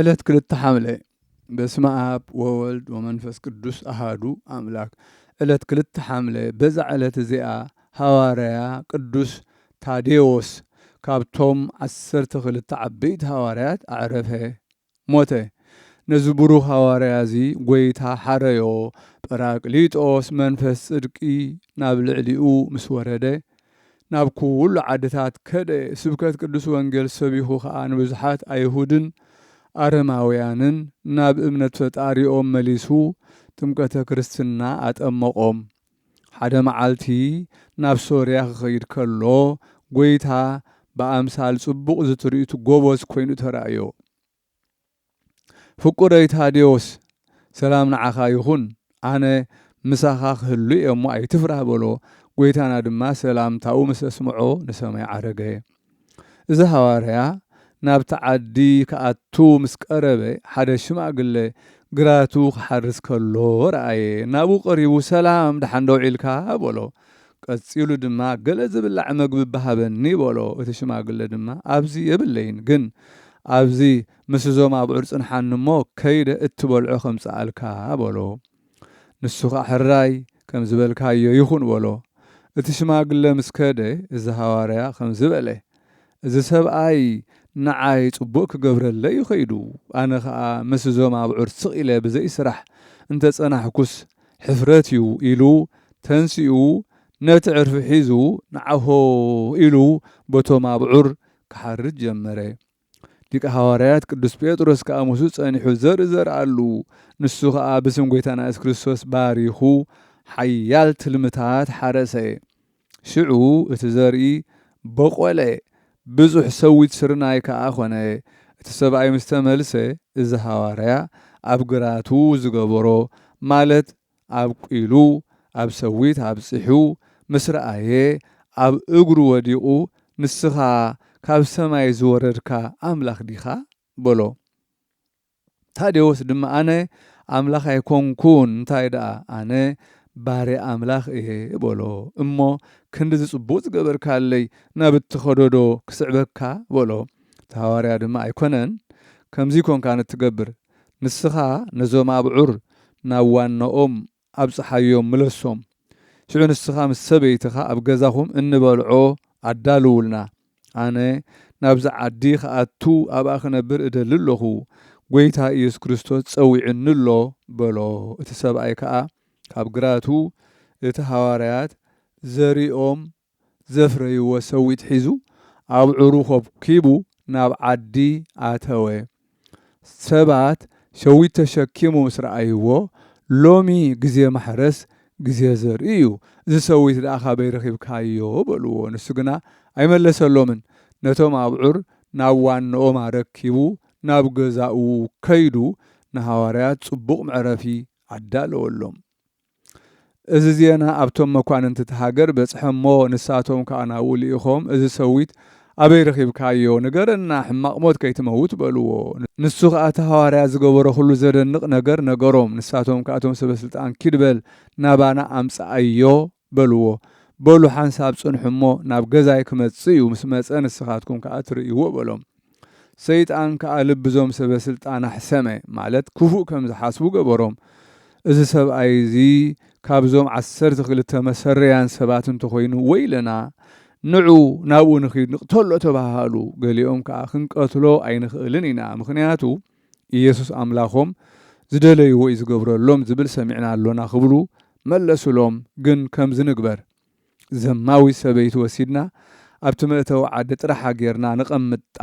ዕለት ክልተ ሓምለ። በስመ ኣብ ወወልድ ወመንፈስ ቅዱስ ኣሃዱ ኣምላክ። ዕለት ክልተ ሓምለ፣ በዛ ዕለት እዚኣ ሃዋርያ ቅዱስ ታዴዎስ ካብቶም ዓሰርተ ክልተ ዓበይቲ ሃዋርያት ኣዕረፈ፣ ሞተ። ነዚ ብሩኽ ሃዋርያ እዚ ጐይታ ሓረዮ፣ ጳራቅሊጦስ መንፈስ ጽድቂ ናብ ልዕሊኡ ምስ ወረደ፣ ናብ ኩሉ ዓድታት ከደ፣ ስብከት ቅዱስ ወንጌል ሰቢኹ ኸኣ ንብዙሓት ኣይሁድን ኣረማውያንን ናብ እምነት ፈጣሪኦም መሊሱ ጥምቀተ ክርስትና ኣጠመቖም። ሓደ መዓልቲ ናብ ሶርያ ክኸይድ ከሎ ጐይታ ብኣምሳል ጽቡቕ ዝትርኢቱ ጎበዝ ኮይኑ ተራእዮ። ፍቁረይ ታዴዎስ፣ ሰላም ንዓኻ ይኹን። ኣነ ምሳኻ ክህሉ እየ እሞ ኣይትፍራህ በሎ። ጐይታና ድማ ሰላምታኡ ምስ ኣስምዖ ንሰማይ ዓረገ። እዚ ሃዋርያ ናብቲ ዓዲ ክኣቱ ምስ ቀረበ ሓደ ሽማግለ ግራቱ ክሓርስ ከሎ ረኣየ። ናብኡ ቀሪቡ ሰላም ደሓን ዶ ውዒልካ በሎ። ቀጺሉ ድማ ገለ ዝብላዕ መግቢ በሃበኒ በሎ። እቲ ሽማግለ ድማ ኣብዚ የብለይን፣ ግን ኣብዚ ምስ እዞም ኣብዑር ጽንሓኒ እሞ ከይደ እትበልዖ ከምጽኣልካ በሎ። ንሱ ኸዓ ሕራይ ከም ዝበልካዮ ይኹን በሎ። እቲ ሽማግለ ምስ ከደ እዚ ሃዋርያ ከምዚ በለ፣ እዚ ሰብኣይ ንዓይ ጽቡቕ ክገብረለይ እዩ ኸይዱ፣ ኣነ ኸኣ ምስ እዞም ኣብዑር ስቕ ኢለ ብዘይ ስራሕ እንተ ጸናሕኩስ ሕፍረት እዩ ኢሉ ተንሲኡ ነቲ ዕርፊ ሒዙ ንዓሆ ኢሉ በቶም ኣብዑር ክሓርድ ጀመረ። ሊቀ ሃዋርያት ቅዱስ ጴጥሮስ ከኣ ምስኡ ጸኒሑ ዘርኢ ዘርኣሉ፣ ንሱ ኸኣ ብስም ጐይታና የሱስ ክርስቶስ ባሪኹ ሓያል ትልምታት ሓረሰ። ሽዑ እቲ ዘርኢ በቖለ፣ ብዙሕ ሰዊት ስርናይ ከኣ ኾነ። እቲ ሰብኣይ ምስ ተመልሰ፣ እዚ ሃዋርያ ኣብ ግራቱ ዝገበሮ፣ ማለት ኣብቂሉ፣ ኣብ ሰዊት ኣብጺሑ ምስ ረኣየ፣ ኣብ እግሩ ወዲቑ፣ "ንስኻ ካብ ሰማይ ዝወረድካ ኣምላኽ ዲኻ?" በሎ። ታዴዎስ ድማ፣ "ኣነ ኣምላኽ ኣይኮንኩን፣ እንታይ ደኣ ኣነ ባርያ ኣምላኽ እየ" በሎ። "እሞ ክንድዚ ጽቡቕ ዝገበርካለይ ናብ እትኸዶ ዶ ክስዕበካ?" በሎ። እቲ ሃዋርያ ድማ፣ "ኣይኮነን፣ ከምዚ ኣይኮንካን እትገብር። ንስኻ ነዞም ኣብዑር ናብ ዋናኦም ኣብጽሓዮም፣ ምለሶም። ሽዑ ንስኻ ምስ ሰበይትኻ ኣብ ገዛኹም እንበልዖ ኣዳልዉልና። ኣነ ናብዚ ዓዲ ክኣቱ ኣብኣ ክነብር እደሊ ኣለኹ። ጐይታ ኢየሱስ ክርስቶስ ጸዊዑኒ ኣሎ" በሎ። እቲ ሰብኣይ ከኣ ካብ ግራቱ እቲ ሃዋርያት ዘሪኦም ዘፍረይዎ ሰዊት ሒዙ ኣብዑሩ ኾብኪቡ ናብ ዓዲ ኣተወ። ሰባት ሸዊት ተሸኪሙ ምስ ረኣይዎ፣ "ሎሚ ግዜ ማሕረስ ግዜ ዘርኢ እዩ፣ እዚ ሰዊት ደኣ ካበይ ረኺብካዮ?" በልዎ። ንሱ ግና ኣይመለሰሎምን። ነቶም ኣብዑር ናብ ዋናኦም ኣረኪቡ ናብ ገዛኡ ከይዱ ንሃዋርያት ጽቡቕ መዕረፊ ኣዳለወሎም። እዚ ዜና ኣብቶም መኳንንቲ እታ ሃገር በጽሐ እሞ፣ ንሳቶም ከኣ ናብኡ ልኢኾም፣ "እዚ ሰዊት ኣበይ ረኺብካዮ? ንገረና፣ ሕማቕ ሞት ከይትመውት" በልዎ። ንሱ ኸኣ እቲ ሃዋርያ ዝገበሮ ኹሉ ዘደንቕ ነገር ነገሮም። ንሳቶም ከኣ፣ "እቶም ሰበ ስልጣን ኪድ በል ናባና ኣምጽኣዮ" በልዎ። "በሉ ሓንሳብ ጽንሑ እሞ ናብ ገዛይ ክመጽእ እዩ፣ ምስ መጸ ንስኻትኩም ከኣ ትርእይዎ" በሎም። ሰይጣን ከኣ ልቢ እዞም ሰበ ስልጣን ኣሕሰመ፣ ማለት ክፉእ ከም ዝሓስቡ ገበሮም። እዚ ሰብኣይ እዚ ካብዞም ዓሰርተ ክልተ መሰረያን ሰባት እንተኾይኑ ወይለና፣ ንዑ ናብኡ ንኺድ ንቕተሎ ተባሃሃሉ። ገሊኦም ከኣ ክንቀትሎ ኣይንኽእልን ኢና፣ ምኽንያቱ ኢየሱስ ኣምላኾም ዝደለይዎ እዩ ዝገብረሎም ዝብል ሰሚዕና ኣሎና ክብሉ መለሱሎም። ግን ከምዚ ንግበር፣ ዘማዊት ሰበይቲ ወሲድና ኣብቲ መእተዊ ዓዲ ጥራሓ ጌርና ነቐምጣ።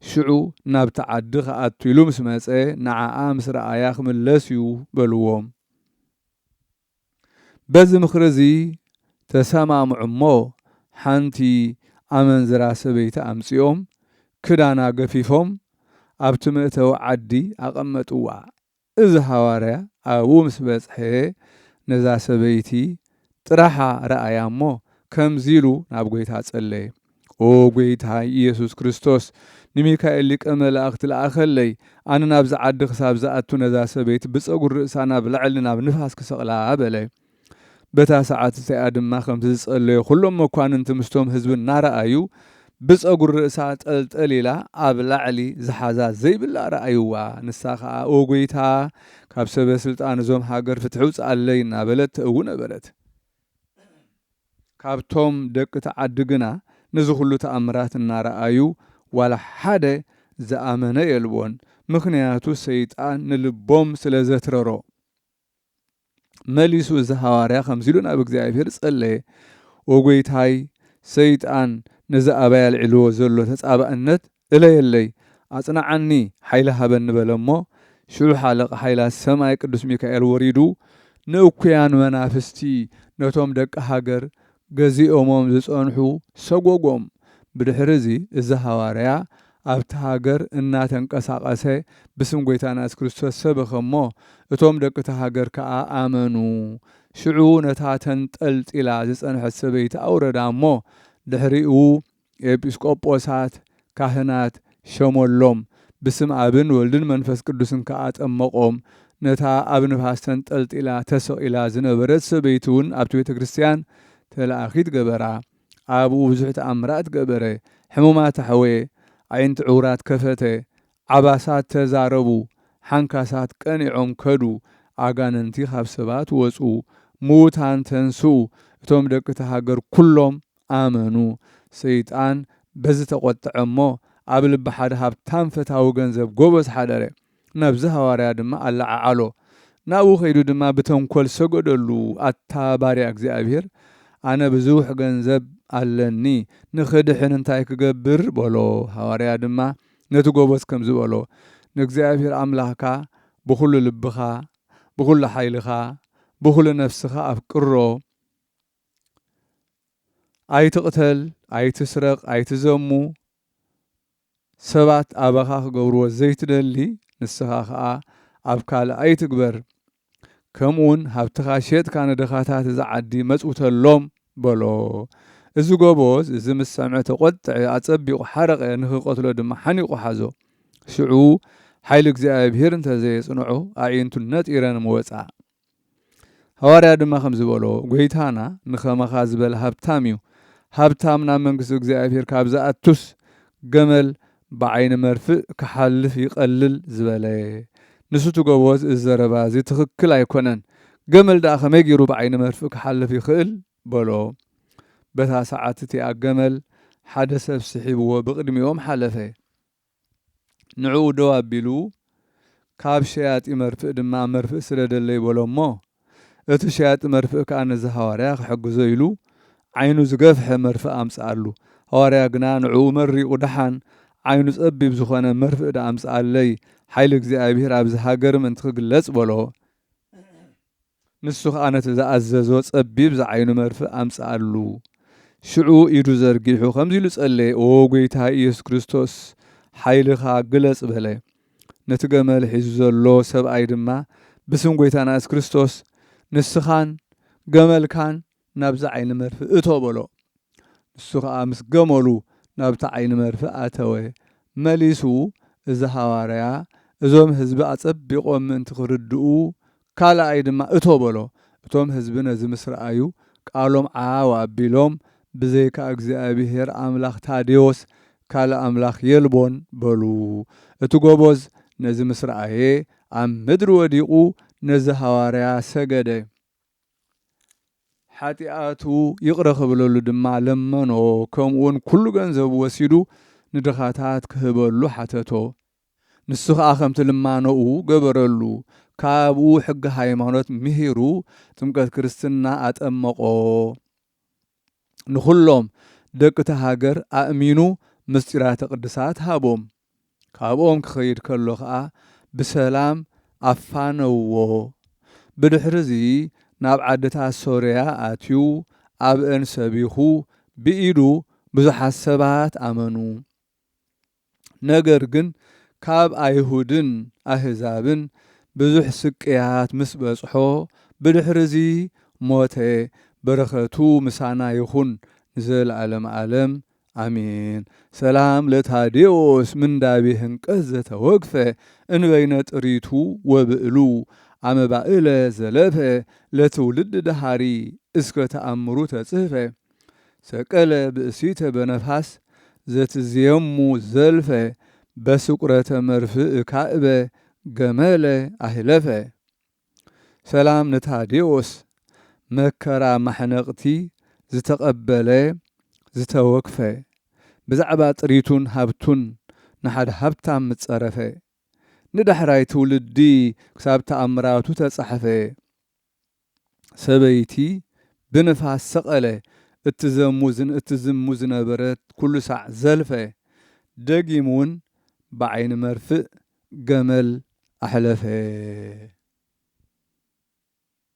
ሽዑ ናብቲ ዓዲ ክኣቱ ኢሉ ምስ መጸ ንዓኣ ምስ ረኣያ ክምለስ እዩ በልዎም። በዚ ምኽሪ እዚ ተሰማምዑ እሞ ሓንቲ ኣመንዝራ ሰበይቲ ኣምጺኦም ክዳና ገፊፎም ኣብቲ መእተዊ ዓዲ ኣቐመጥዋ። እዚ ሃዋርያ ኣብኡ ምስ በጽሐ ነዛ ሰበይቲ ጥራሓ ረኣያ እሞ ከምዚ ኢሉ ናብ ጐይታ ጸለየ። "ኦ ጐይታይ ኢየሱስ ክርስቶስ፣ ንሚካኤል ሊቀ መላእኽቲ ለኣኸለይ፣ ኣነ ናብዚ ዓዲ ክሳብ ዝኣቱ ነዛ ሰበይቲ ብጸጉሪ ርእሳ ናብ ላዕሊ ናብ ንፋስ ክሰቕላ" በለ። በታ ሰዓት እቲኣ ድማ ከምቲ ዝጸለዮ ኩሎም መኳንንቲ ምስቶም ህዝቢ እናረኣዩ ብጸጉሪ ርእሳ ጠልጠል ኢላ ኣብ ላዕሊ ዝሓዛ ዘይብላ ረኣይዋ። ንሳ ኸኣ፣ "ኦ ጐይታ፣ ካብ ሰበ ስልጣን እዞም ሃገር ፍትሒ ውጽኣለይ" እናበለት ትእዊ ነበረት። ካብቶም ደቂ እቲ ዓዲ ግና ነዚ ኹሉ ተኣምራት እናረኣዩ ዋላ ሓደ ዝኣመነ የልቦን። ምኽንያቱ ሰይጣን ንልቦም ስለ ዘትረሮ። መሊሱ እዚ ሃዋርያ ከምዚ ኢሉ ናብ እግዚኣብሔር ጸለየ፣ "ኦ ጐይታይ፣ ሰይጣን ነዚ ኣባይ ኣልዒልዎ ዘሎ ተጻባእነት እለየለይ፣ ኣጽንዓኒ፣ ሓይሊ ሃበኒ" በለ እሞ፣ ሽዑ ሓለቓ ሓይላት ሰማይ ቅዱስ ሚካኤል ወሪዱ፣ ንእኩያን መናፍስቲ ነቶም ደቂ ሃገር ገዚኦሞም ዝጸንሑ ሰጎጎም። ብድሕሪ እዚ፣ እዚ ሃዋርያ ኣብቲ ሃገር እናተንቀሳቐሰ ብስም ጐይታና የሱስ ክርስቶስ ሰበኸ እሞ፣ እቶም ደቂ እታ ሃገር ከኣ ኣመኑ። ሽዑ ነታ ተንጠልጢላ ዝጸንሐት ሰበይቲ ኣውረዳ እሞ፣ ድሕሪኡ ኤጲስቆጶሳት፣ ካህናት ሸሞሎም፣ ብስም ኣብን ወልድን መንፈስ ቅዱስን ከኣ ኣጠመቖም። ነታ ኣብ ንፋስ ተንጠልጢላ ተሰቒላ ዝነበረት ሰበይቲ እውን ኣብቲ ቤተ ክርስቲያን ተለኣኺት ገበራ። ኣብኡ ብዙሕ ተኣምራት ገበረ። ሕሙማት ኣሕወየ፣ ኣዒንቲ ዕውራት ከፈተ፣ ዓባሳት ተዛረቡ፣ ሓንካሳት ቀኒዖም ከዱ፣ ኣጋንንቲ ካብ ሰባት ወጹ፣ ምዉታን ተንስኡ፣ እቶም ደቂ እታ ሃገር ኩሎም ኣመኑ። ሰይጣን በዚ ተቖጥዐ እሞ፣ ኣብ ልቢ ሓደ ሃብታም ፈታዊ ገንዘብ ጎበዝ ሓደረ። ናብዚ ሃዋርያ ድማ ኣለዓዓሎ። ናብኡ ከይዱ ድማ ብተንኮል ሰገደሉ። "ኣታ ባርያ እግዚኣብሔር፣ ኣነ ብዙሕ ገንዘብ ኣለኒ፣ ንኽድሕን እንታይ ክገብር?" በሎ። ሃዋርያ ድማ ነቲ ጎበዝ ከምዚ በሎ፣ "ንእግዚኣብሔር ኣምላኽካ ብኹሉ ልብኻ፣ ብኹሉ ሓይልኻ፣ ብኹሉ ነፍስኻ ኣፍቅሮ። ኣይትቕተል፣ ኣይትስረቕ፣ ኣይትዘሙ፣ ሰባት ኣባኻ ክገብርዎ ዘይትደሊ፣ ንስኻ ኸኣ ኣብ ካልእ ኣይትግበር። ከምኡውን ሃብትኻ ሸጥካ ንድኻታት እዛ ዓዲ መጽውተሎም" በሎ። እዚ ጎበዝ እዚ ምስ ሰምዐ ተቖጥዐ፣ ኣጸቢቑ ሓረቐ፣ ንኽቐትሎ ድማ ሓኒቑ ሓዞ። ሽዑ ሓይሊ እግዚኣብሔር እንተ ዘየጽንዖ፣ ኣዒንቱ ነጢረን ምወጻ። ሃዋርያ ድማ ከምዚ በሎ፣ "ጐይታና ንኸማኻ ዝበለ ሃብታም እዩ። ሃብታም ናብ መንግስቲ እግዚኣብሔር ካብ ዝኣቱስ፣ ገመል ብዓይኒ መርፍእ ክሓልፍ ይቐልል" ዝበለ። ንሱ እቲ ጎበዝ፣ "እዚ ዘረባ እዚ ትኽክል ኣይኮነን። ገመል ደኣ ከመይ ገይሩ ብዓይኒ መርፍእ ክሓልፍ ይኽእል?" በሎ። በታ ሰዓት እቲኣ ገመል ሓደ ሰብ ስሒብዎ ብቕድሚኦም ሓለፈ። ንዕኡ ደው ኣቢሉ፣ "ካብ ሸያጢ መርፍእ ድማ መርፍእ ስደደለይ" በሎ እሞ፣ እቲ ሸያጢ መርፍእ ከኣ ነዚ ሃዋርያ ክሕግዞ ኢሉ ዓይኑ ዝገፍሐ መርፍእ ኣምጽኣሉ። ሃዋርያ ግና ንዕኡ መሪቑ፣ "ደሓን ዓይኑ ጸቢብ ዝኾነ መርፍእ ደኣ ኣምጽኣለይ፣ ሓይሊ እግዚኣብሔር ኣብዚ ሃገር ምእንቲ ክግለጽ" በሎ። ንሱ ኸኣ ነቲ ዝኣዘዞ ጸቢብ ዝዓይኑ መርፍእ ኣምጽኣሉ። ሽዑ ኢዱ ዘርጊሑ ከምዚ ኢሉ ጸለየ፣ "ኦ ጐይታ ኢየሱስ ክርስቶስ፣ ሓይልኻ ግለጽ" በለ። ነቲ ገመል ሒዙ ዘሎ ሰብኣይ ድማ፣ "ብስም ጐይታና የሱስ ክርስቶስ፣ ንስኻን ገመልካን ናብዚ ዓይኒ መርፍእ እቶ" በሎ። ንሱ ኸኣ ምስ ገመሉ ናብቲ ዓይኒ መርፍእ ኣተወ። መሊሱ፣ እዚ ሃዋርያ፣ እዞም ህዝቢ ኣጸቢቖም ምእንቲ ክርድኡ፣ ካልኣይ ድማ እቶ በሎ። እቶም ህዝቢ ነዚ ምስ ረኣዩ፣ ቃሎም ዓው ኣቢሎም፣ "ብዘይካ እግዚኣብሔር ኣምላኽ ታዴዎስ ካልእ ኣምላኽ የልቦን" በሉ። እቲ ጎበዝ ነዚ ምስ ረኣየ፣ ኣብ ምድሪ ወዲቑ ነዚ ሃዋርያ ሰገደ። ሓጢኣቱ ይቕረ ክብለሉ ድማ ለመኖ። ከምኡውን ኩሉ ገንዘቡ ወሲዱ ንድኻታት ክህበሉ ሓተቶ። ንሱ ኸኣ ከምቲ ልማኖኡ ገበረሉ። ካብኡ ሕጊ ሃይማኖት ምሂሩ ጥምቀት ክርስትና ኣጠመቖ። ንኹሎም ደቂ እታ ሃገር ኣእሚኑ ምስጢራተ ቅዱሳት ሃቦም። ካብኦም ክኸይድ ከሎ ኸኣ ብሰላም ኣፋነውዎ። ብድሕርዚ ናብ ዓድታት ሶርያ ኣትዩ ኣብአን ሰቢኹ ብኢዱ ብዙሓት ሰባት ኣመኑ። ነገር ግን ካብ ኣይሁድን ኣህዛብን ብዙሕ ስቅያት ምስ በጽሖ ብድሕርዚ ሞተ። በረኸቱ ምሳና ይኹን ንዘለዓለም ዓለም። ኣሜን። ሰላም ለታዴዎስ ምንዳቤ ህንቀት ዘተወግፈ እንበይነ ጥሪቱ ወብእሉ ኣመባእለ ዘለፈ ለትውልድ ደሃሪ እስከ ተኣምሩ ተጽህፈ። ሰቀለ ብእሲተ በነፋስ ዘትዜሙ ዘልፈ በስቁረተ መርፍእ ካእበ ገመለ ኣህለፈ። ሰላም ንታዴዎስ መከራ ማሕነቕቲ ዝተቐበለ ዝተወክፈ ብዛዕባ ጥሪቱን ሃብቱን ንሓደ ሃብታም ምጸረፈ። ንዳሕራይ ትውልዲ ክሳብ ተኣምራቱ ተጻሕፈ። ሰበይቲ ብንፋስ ሰቐለ እትዘሙ ዝን- እትዝሙ ዝነበረት ኩሉ ሳዕ ዘልፈ። ደጊም እውን ብዓይኒ መርፍእ ገመል ኣሕለፈ።